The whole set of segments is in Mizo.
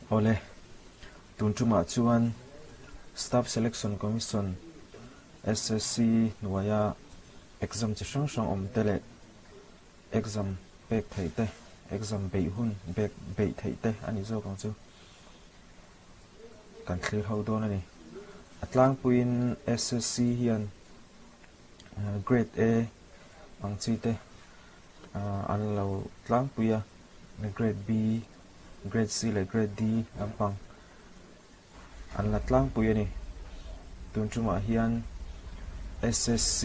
Awle, tun tumah chuan Staff Selection Commission, SSC, hnuaia exam chi hrang hrang awm te leh exam pek theih te, exam beih hun bek beih theih te a ni zawk ang chu kan thlir ho dawn a ni. A tlangpuiin SSC hian Grade A ang chi te an lo tlangpui a, Grade B, Grade C leh Grade D lampang an la tlangpui a ni. Tun tumah hian SSC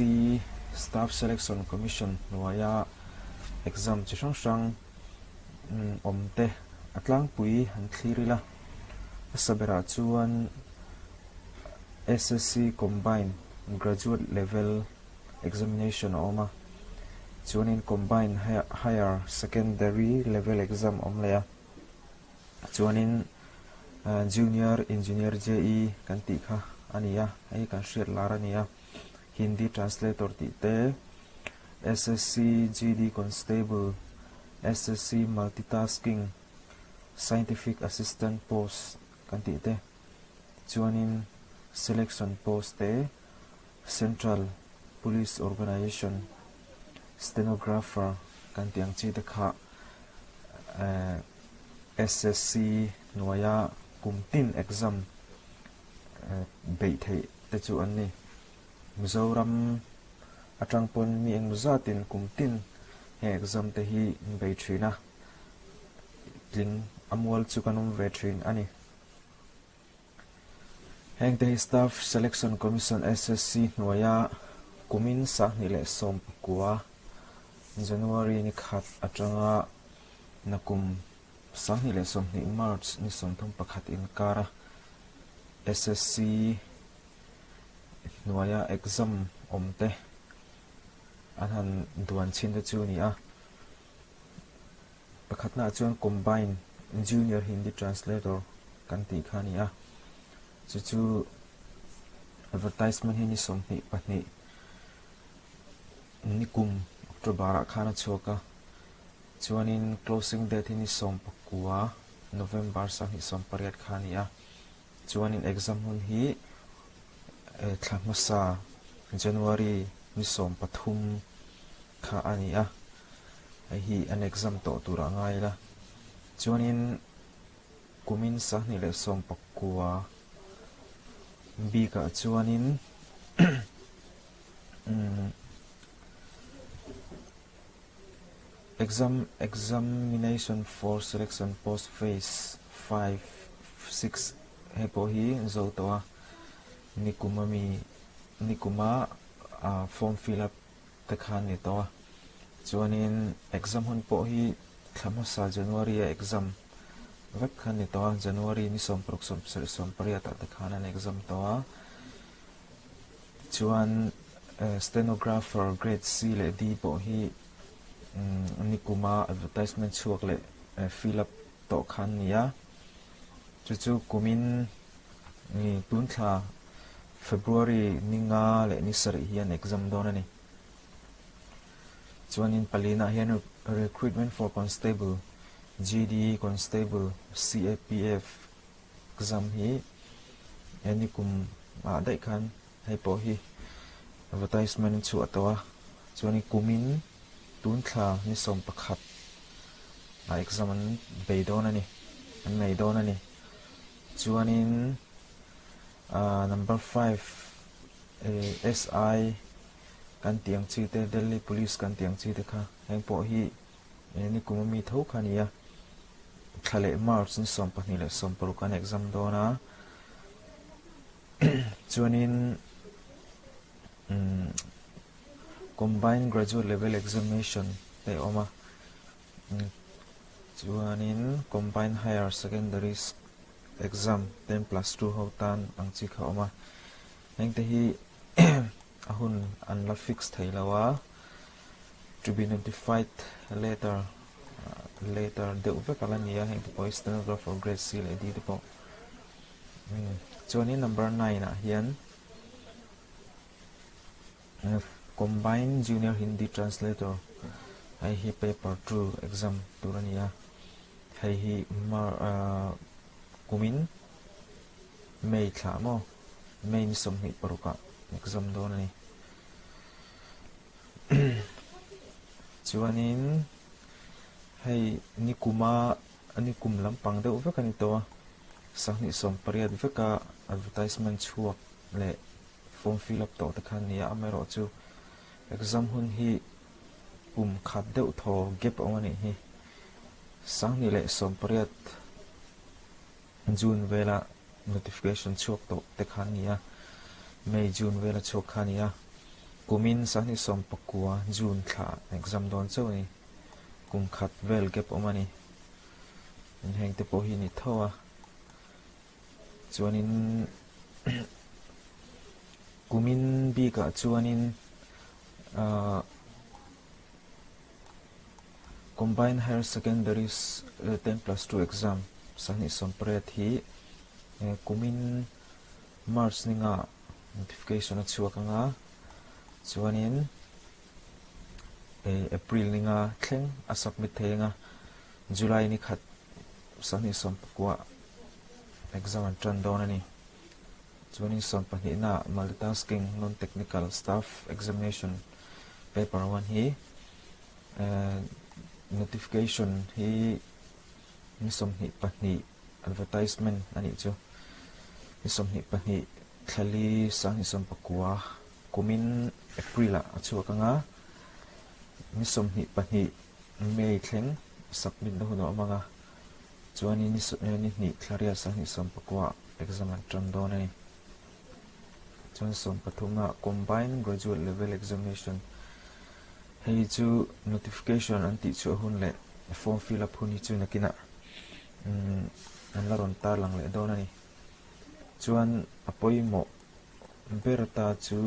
Staff Selection Commission hnuaia exam chi hrang hrang awm te a tlangpui an thlir ila, hmasa berah chuan SSC Combined Graduate Level Examination a awm a, chuanin Combined Higher Secondary Level Exam a awm leh a, chuanin Junior Engineer JE kan tih kha a ni a, hei kan hriat lar a ni a, Hindi Translator tih te, SSC GD Constable, SSC Multitasking Scientific Assistant Post kan tih te. Chuanin Selection Post te, Central Police Organisation Stenographer kan tih ang chi te kha SSC hnuaia kum tin exam beih theih te chu an ni. Mizoram atang pawn mi engmaw zatin kum tin he exam te hi an bei thin a, tling a mual chu kan awm ve thin a ni. Heng te hi Staff Selection Commission, SSC, hnuaia kumin 2019 January ni khat atanga nakum 2020 March ni 31 inkara SSC hnuaia exam awm te an han duan chhin te chu a ni a. Pakhatnaah chuan Combined Junior Hindi Translator kan tih kha a ni a, chu chu advertisement hi ni 22 ni kum October ah khan a chhuak a, chuanin closing date hi ni 19 November 2018 kha a ni a, chuanin exam hun hi thla hmasa January ni 13 kha a ni a, hei hi an exam tawh tur a ngai ila. Chuanin kumin 2019 bikah chuanin umm exam examination for selection post phase 5 6 hei pawh hi zo tawh a, nikum ami nikuma form fill up te kha a ni tawh a, chuanin exam hun pawh hi thla hmasa January a exam vek kha a ni tawh a, January ni 16 17 18 ah te khan an exam tawh a, chuan stenographer grade C leh D pawh hi nikuma advertisement chhuak leh fill up tawh kha an ni a, chu chu kumin tun thla February ni nga leh ni sarih hian exam dawn a ni. Chuanin palinaah hian Recruitment for Constable, GD Constable, CAPF exam hi he ni kum ah daih khan hei pawh hi advertisement an chhuah tawh a. Chuanin kumin tun thla ni 11 ah exam an bei dawn a ni, an nei dawn a ni. Chuanin Number 5 SI kan tih ang chi te, Delhi Police kan tih ang chi te kha heng pawh hi nikum ami tho kha a ni a, thla leh March ni 26 leh 16 an exam dawn a, chuanin Combined Graduate Level Examination te a awm a, chuanin Combined Higher Secondary Exam 10+2 ho tan ang chi kha a awm a, heng te hi a hun an la fix thei lo a, to be notified later later deuh vek a la ni a, heng te pawh hi stenographer grade C leh D te pawh chuanin number 9 ah hian Combined Junior Hindi Translator hei hi paper 2 exam tur a ni a, hei hi. Kumin May thla maw? May ni 26 ah exam dawn a ni. Chuanin hei nikuma nikum lampang deuh vek a ni tawh a, 2018 veka advertisement chhuak leh form fill up tawh te kha a ni a, amaherawhchu exam hun hi kum khat deuh thaw gap a awm a nih hi. 2018 June vela notification chhuak tawh te kha a ni a, May, June vela chhuak kha a ni a, kumin 2019 June thla exam dawn chauh a ni, kum khat vel gap awm a ni. Heng te pawh hi a ni tho a, chuanin kumin bikah chuanin ahh Combined Higher Secondary 10+2 Exam 2018 hi kumin March ninga notification a chhuak anga chuanin April ninga thleng a submit thei anga July ni khat 2019 exam an tan dawn a ni. Chuanin sawmpahnihna Multitasking Non-Technical Staff Examination Paper 1 hi notification hi ni 22 advertisement a nih chu. Ni 22 thlali 2019 kumin April ah a chhuak anga ni 22 May thleng submit na hun a awm anga. Chuanin ni hnih thla riat 2019 exam an tan dawn a ni. Chuan 13 ah Combined Graduate Level Examination hei chu notification an tih chhuah hun leh form fill up hun hi chu nakinah an la rawn tarlang leh dawn a ni. Chuan a pawimawh ber ta chu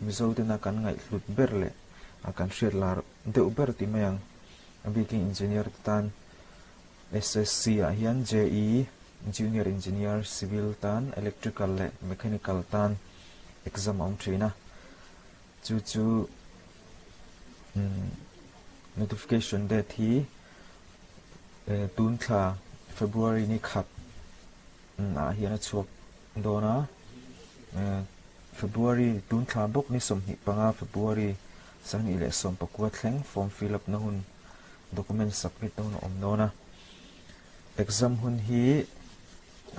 Mizo tena kan ngaihhlut ber leh kan hriat lar deuh ber ti mai ang. A bikin engineer te tan SSC ah hian JE, Junior Engineer, Civil tan Electrical leh Mechanical tan exam a awm thin a. Chu chu notification date hi tun thla February ni khat ah hian a chhuak dawn a. February tun thla bawk ni 25 February 2019 thleng form fill up na hun document submit na hun a awm dawn a. Exam hun hi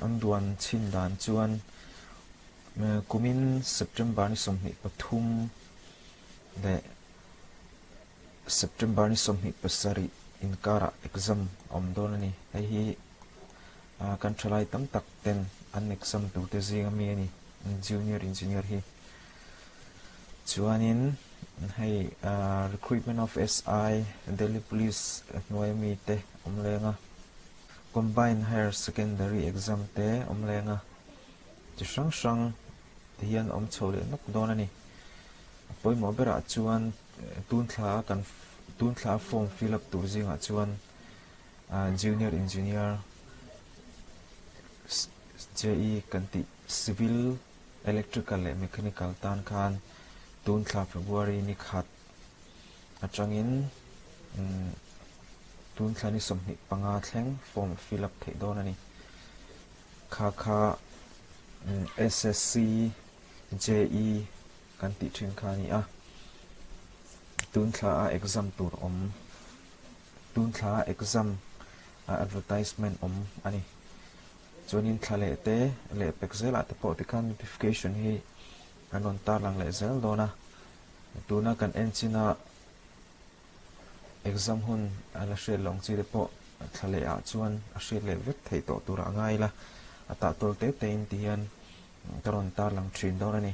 an duan chhin dan chuan kumin September ni 23 leh September ni 27 inkarah exam a awm dawn a ni. Hei hi kan thalai tam tak ten an exam tur te zing ami a ni junior engineer hi. Chuanin hei recruitment of SI Delhi Police hnuai ami te awm leng a, Combined Higher Secondary exam te awm leng a, chi hrang hrang te hian awm chho leh nawk dawn a ni. A pawimawh berah chuan tun thla a kan tun thla a form fill up tur zingah chuan Junior Engineer JE kan tih Civil Electrical leh Mechanical tan khan tun thla February ni khat atangin tun thla ni 25 thleng form a fill up theih dawn a ni. Kha kha SSC JE kan tih thin kha a ni a, tun thla a exam tur awm tun thla a exam advertisement awm a ni. Chuanin thla leh te leh pek zelah te pawh tikhan notification hi an rawn tarlang leh zel dawn a, tuna kan en chin a exam hun a la hriat loh ang chi te pawh thla leh ah chuan a hriat leh vek theih tawh turah a ngai ila, a tah tawl te te in ti hian ka rawn tarlang thin dawn a ni.